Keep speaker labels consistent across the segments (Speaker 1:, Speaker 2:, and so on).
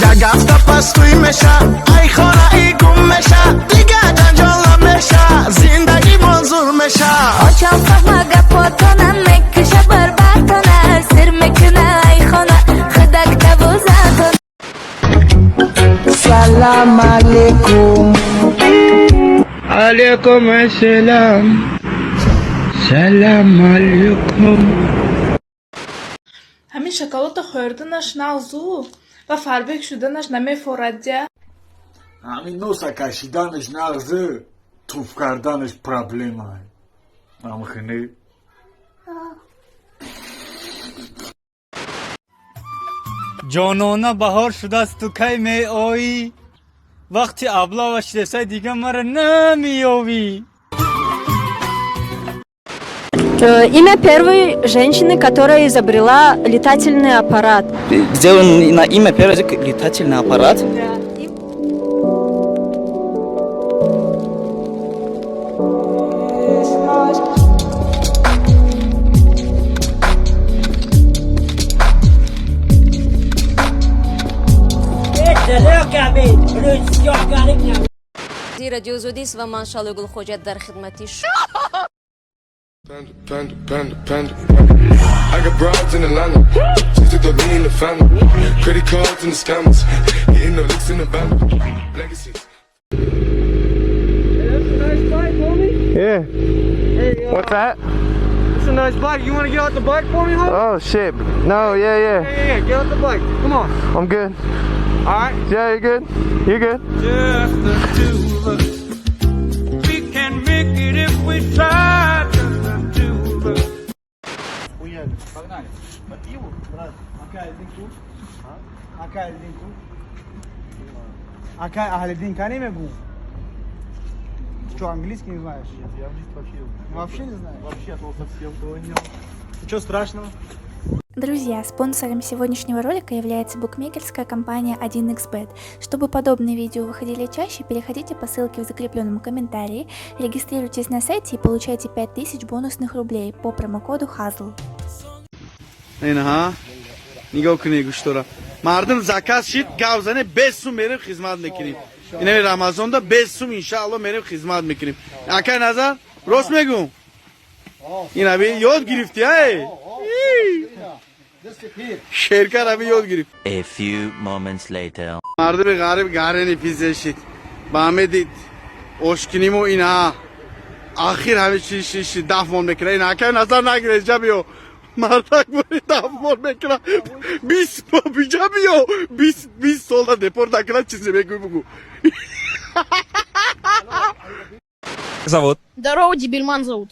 Speaker 1: Як ҳафта пас туй меша, ай хонаи гум меша, дига ҷанҷол намеша, зиндагӣ манзур меша.
Speaker 2: Очам фаҳма гапотона, мекуша барбартона, сир мекуна ай хона худак тавозатона.
Speaker 3: Салам алейкум.
Speaker 4: Алейкум ассалам. Салам алейкум.
Speaker 5: Ҳамин шоколада хӯрданаш нағзу ва фарбек шуданаш намефорад я.
Speaker 6: Ҳамин носа кашиданаш нағзу, туф карданаш проблема. Амхини.
Speaker 7: Ҷонона, баҳор шудааст, ту кай меоӣ? Вақти аблава шидесай, дига мара намеёвӣ.
Speaker 8: Имя первой женщины, которая изобрела летательный аппарат.
Speaker 9: Сделан на имя первый летательный аппарат.
Speaker 2: Радио Озодист ва ман Шалои Гулхоҷа дар хидмати.
Speaker 10: Panda, panda, panda, panda. I got broads in Atlanta. Just to lean the family. Credit cards and the scammers. Hitting the licks in the bando. Legacies.
Speaker 4: Yeah.
Speaker 11: Hey,
Speaker 4: What's that?
Speaker 11: It's a nice bike. You want to get off the bike for me, homie?
Speaker 4: Oh shit. No, yeah.
Speaker 11: Yeah. Get off the bike. Come on.
Speaker 4: I'm good.
Speaker 11: All right.
Speaker 4: Yeah, you're good. You're good.
Speaker 7: Just the two of us. We can make it if we try. Just the two of us.
Speaker 11: Погнали. По пиву? Брат, акай Элдин ку? Акай Элдин ку? Акай Ахледин кани мегу? Что, английский не знаешь?
Speaker 6: Нет, я английский вообще
Speaker 11: Вообще не знаешь?
Speaker 6: Вообще от совсем понял.
Speaker 11: Ничего страшного.
Speaker 5: Друзья, спонсором сегодняшнего ролика является букмекерская компания 1xBet. Чтобы подобные видео выходили чаще, переходите по ссылке в закрепленном комментарии, регистрируйтесь на сайте и получайте 5000 бонусных рублей по промокоду HAZL.
Speaker 11: Инаҳа, нигоҳ кунед, гӯштора. Мардум заказ шид, гав зане, 5 сум мерем, хизмат мекунем. Инами Рамазонда 5 сум, иншаалло, мерем, хизмат мекунем. Акай Назар, рост мегум, инаби ёд гирифтӣ, ай шерка раби ёд гирифт.
Speaker 9: A few moments later.
Speaker 11: Мардуми ғариб гарени пизе шид, ба ҳаме дид ошкиниму инаҳа ахир ҳами чи ши дафмон мекуна. Ин акай Назар нагире, ҷа биё, мардак бури дафмон мекуна. 20 биҷа биё, 20 сола депорт накуна, чизе мегӯй, бугӯ.
Speaker 12: Зовут?
Speaker 5: Здорово, Дебильман зовут.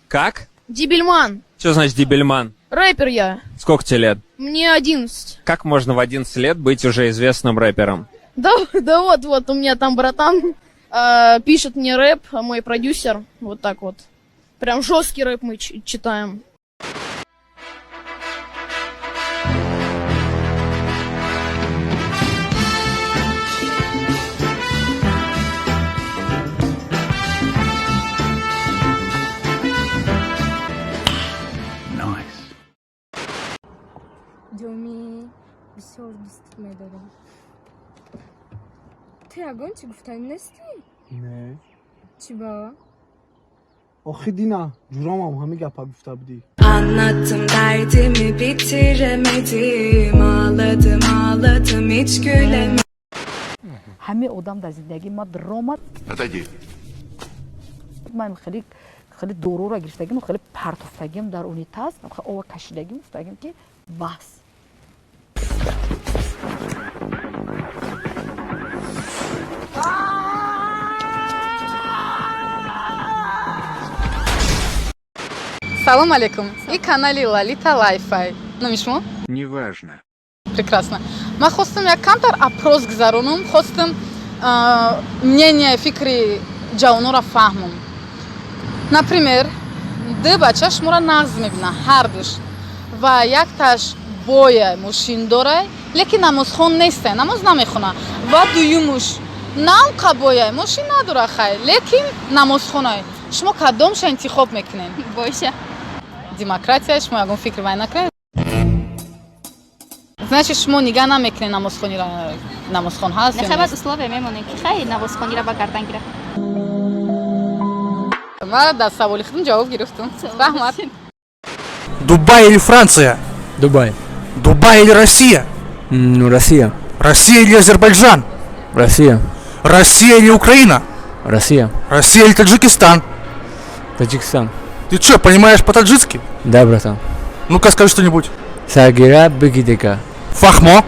Speaker 12: Как?
Speaker 5: Дебильман.
Speaker 12: Что значит дебильман?
Speaker 5: Рэпер я.
Speaker 12: Сколько тебе лет?
Speaker 5: Мне 11.
Speaker 12: Как можно в 11 лет быть уже известным рэпером?
Speaker 5: Да, да вот, вот, у меня там братан пишет мне рэп, а мой продюсер, вот так вот. Прям жесткий рэп мы читаем.
Speaker 4: Nice.
Speaker 2: Ҷоми, бисёр дӯстат медорам. Ту ягон чӣ гуфтанӣ нестӣ?
Speaker 11: Не.
Speaker 2: Чӣ ба?
Speaker 11: Охи дина ҷуромам ҳамин гапа гуфта будӣ.
Speaker 2: Anlattım derdimi, bitiremedim. Ağladım, ağladım, hiç gülemedim.
Speaker 8: Ҳамин одам дар зиндагии ма даромад.
Speaker 10: Отойди.
Speaker 8: Ман хеле хеле доруро гирифтагим, хеле партофтагим дар унитаз, ова кашидагим, гуфтагим, ки бас.
Speaker 5: Салом алейкум. И канали Лалита Лайфай. Номи шумо?
Speaker 4: Неважно.
Speaker 5: Прекрасно. Ман хостам як камтар опрос гузаронам, хостам мнение, фикри ҷавононро фаҳмам. Например, ду бача шуморо нағз мебинанд ҳардуш ва якташ боя, мошин дорай, лекин намозхон нестай, намоз намехона, ва дуюмуш навқа бояй, мошин надора, хай, лекин намозхонай. Шумо кадомша интихоб мекунед?
Speaker 2: Бойша.
Speaker 5: Демократия, шумо ягон фикр вай накунед. Значит, шумо нигаҳ намекунед намозхонира, намозхон ҳаст ё
Speaker 13: Нехай, баъд
Speaker 5: нест?
Speaker 13: Условия мемонем, ки хай, намозхонира ба гардан гира.
Speaker 5: Ман дар саволи худам ҷавоб гирифтам, раҳмат.
Speaker 1: Дубай или Франция?
Speaker 14: Дубай.
Speaker 1: Дубай или Россия?
Speaker 14: Ну, Россия.
Speaker 1: Россия или Азербайджан?
Speaker 14: Россия.
Speaker 1: Россия или Украина?
Speaker 14: Россия.
Speaker 1: Россия или Таджикистан?
Speaker 14: Таджикистан.
Speaker 1: Ты что, понимаешь по-таджикски?
Speaker 14: Да, братан.
Speaker 1: Ну-ка скажи что-нибудь.
Speaker 14: Сагира бигидека.
Speaker 1: Фаҳмо.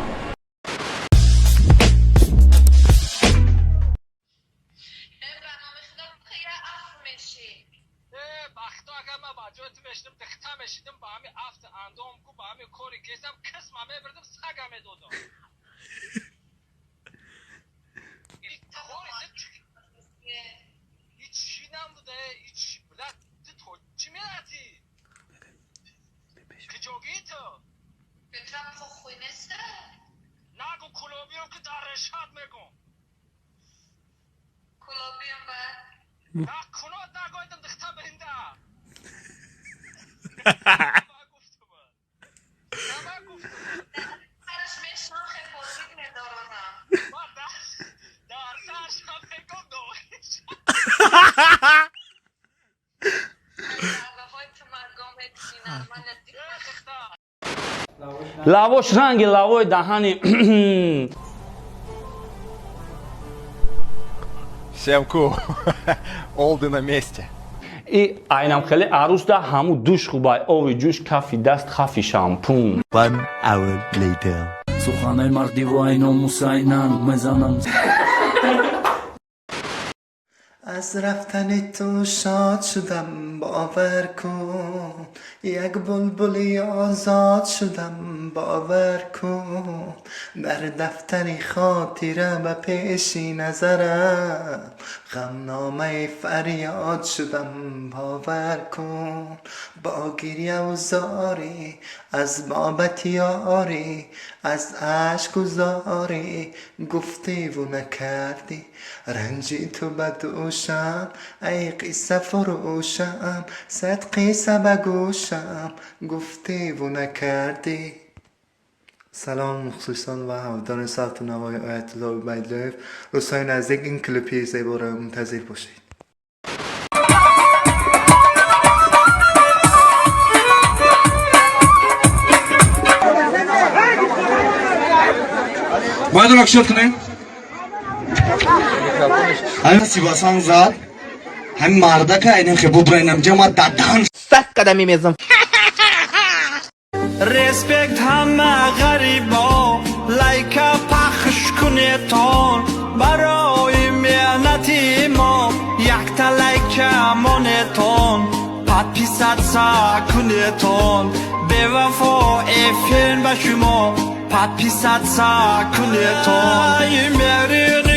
Speaker 15: Лавош ранги лавои даҳани.
Speaker 16: Всем ку. Олды на месте.
Speaker 15: И айнам хеле арӯсда ҳаму душ хубай, ови ҷӯш, кафи даст, хафи шампун.
Speaker 17: One hour later.
Speaker 18: Суханои мардиву айномусайнан мезанам.
Speaker 19: Аз рафтани ту шод шудам, бовар кун, як булбули озод шудам, бовар кун, дар дафтари хотира ба пеши назарам ғамномаи фарёд шудам, бовар кун, бо гирьяву зорӣ аз бобати ёрӣ, аз ашку зорӣ гуфтеву накардӣ, ранҷи ту ба дӯшам, ай қисса фурӯшам, сад қисса ба гӯшам гуфтеву накардӣ. Салом, мухлисон ва ҳаводорони савту навои Оятулло Убайдуллоев. Рӯзҳои наздик ин клипи зеборо мунтазир бошед.
Speaker 20: Бояд ракшот кунем? Ҳамин сибасан зад, ҳамин мардака айнем хе бубрайнам ҷама дадан
Speaker 21: 100 қадами мезам.
Speaker 7: Респект ҳама ғарибо, лайка пахш кунетон, барои меҳнати мо якта лайка монетон, подписаться кунетон, бевафо эфир ба шумо, подписаться кунетон. Мери.